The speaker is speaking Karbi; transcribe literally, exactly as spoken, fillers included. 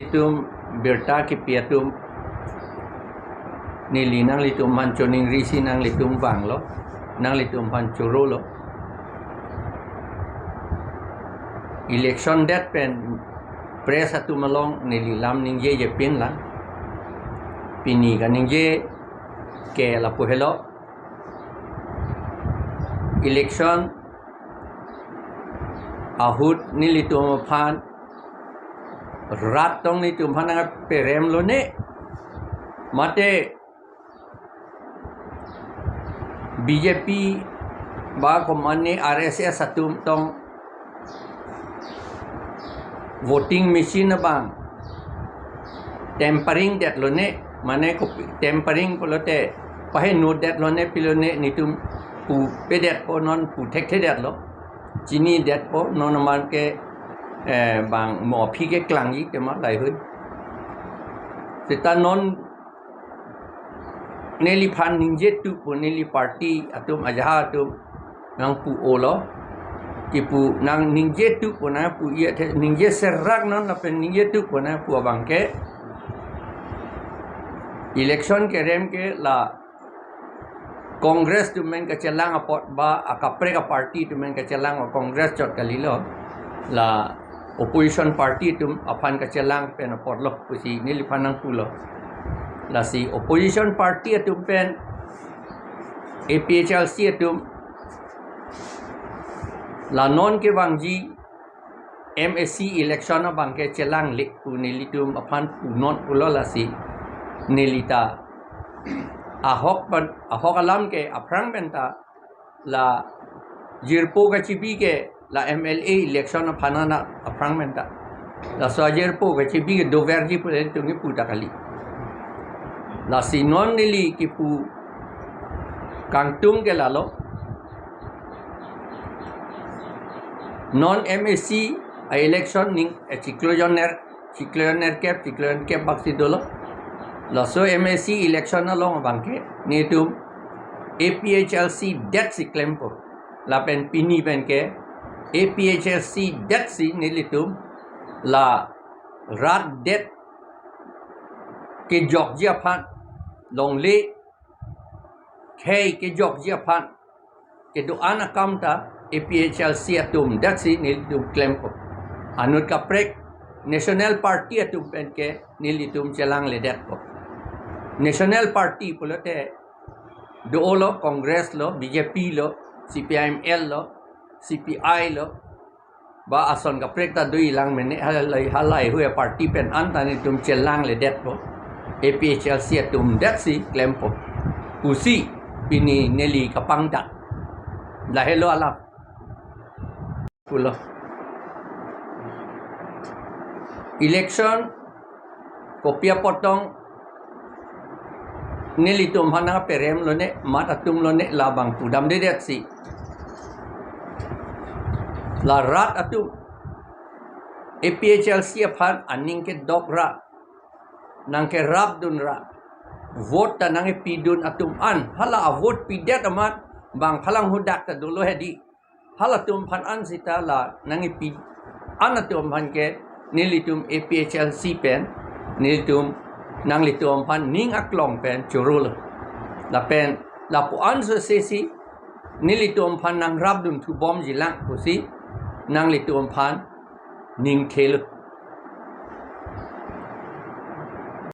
Ilitum birta kipi atum, neli nanglitum aphan choningrisi nanglitum vanglo, nanglitum aphan chorolo. Election det pen press atum along neli lam ningjejepin lang. Pini kaningje ke lapu helo. Election ahut nelitum aphan rat tong nelitum aphan nangperemlone, mate B J P ba komane R S S atum tong voting machine abang tampering detlone, mane kopi tampering pulote paheno detlone pilone, nelitum pu pedetpo, non pu thekthedetlo. Chinidetpo, non aman ke, eh, bang mo aphi keklangji tema laheihui. Seta non neliphan ningjetu pu neli party atum ajaha atum nangpu-olo. Kipu nang ningjetu pu nangpu-i athe, ningje serak non lapen ningjetu pu nangpu abang ke, election kerem ke la Congress atum pen kachelang apot ba akaprek aparty atum pen kachelang, Congress chot kalilo, la opposition party atum aphan kachelang pen apotlo pusi neliphan nangpulo. Lasi opposition party atum pen A P H L C atum la non kevangji M A C election abang ke chelangle pu nelitum aphan punon pulo. Lasi nelita ahok pen, ahok alam ke aphrang penta la jirpo kachebi ke la M L A election aphan ana aphrang penta. Laso ajirpo kachebi ke doverji pu nelitum kipu ta kali. Lasi non neli kipu kangtung ke lalo. Non M A C a-election ning, eh, chiklo jon ner, chiklo jon nerkep, chiklo jon kep bak si dolo. Laso M A C election along abang ke nelitum A P H L C det si klempo. Lapen pini pen ke A P H L C det si nelitum la rat det kejokji aphan, longle khei kejokji aphan kedo-an akam ta A P H L C atum det si nelitum klempo. Anut kaprek national party atum pen ke nelitum chelangledetpo. National party pulote dolo, Congress lo, B J P lo, C P I M L lo, C P I lo, ba ason kaprek ta do-i lang mene, halai, halaihui aparty pen an ta nelitum chelangledetpo. A P H L C atum det si klempo pusi pini neli kapangdak. Lahelo alam pulo. Election kopi apot tong nelitum aphan nangperemlone, mat atumlone, labang pudamdedet si la rat atum A P H L C aphan aning kedok ra, nangkerapdun ra, vote ta nangkepidun atum an, hala a-vote pidet amat bang phalang hadak ta dolo hedi. Halatum aphan an sita la nangkepi an atum aphan ke nelitum A P H L C pen nelitum nanglitum aphan ning aklong pen chorolo. Lapen lapu-an sose si nelitum aphan nangrapdun thubomji lang pusi nanglitum aphan ningthelo.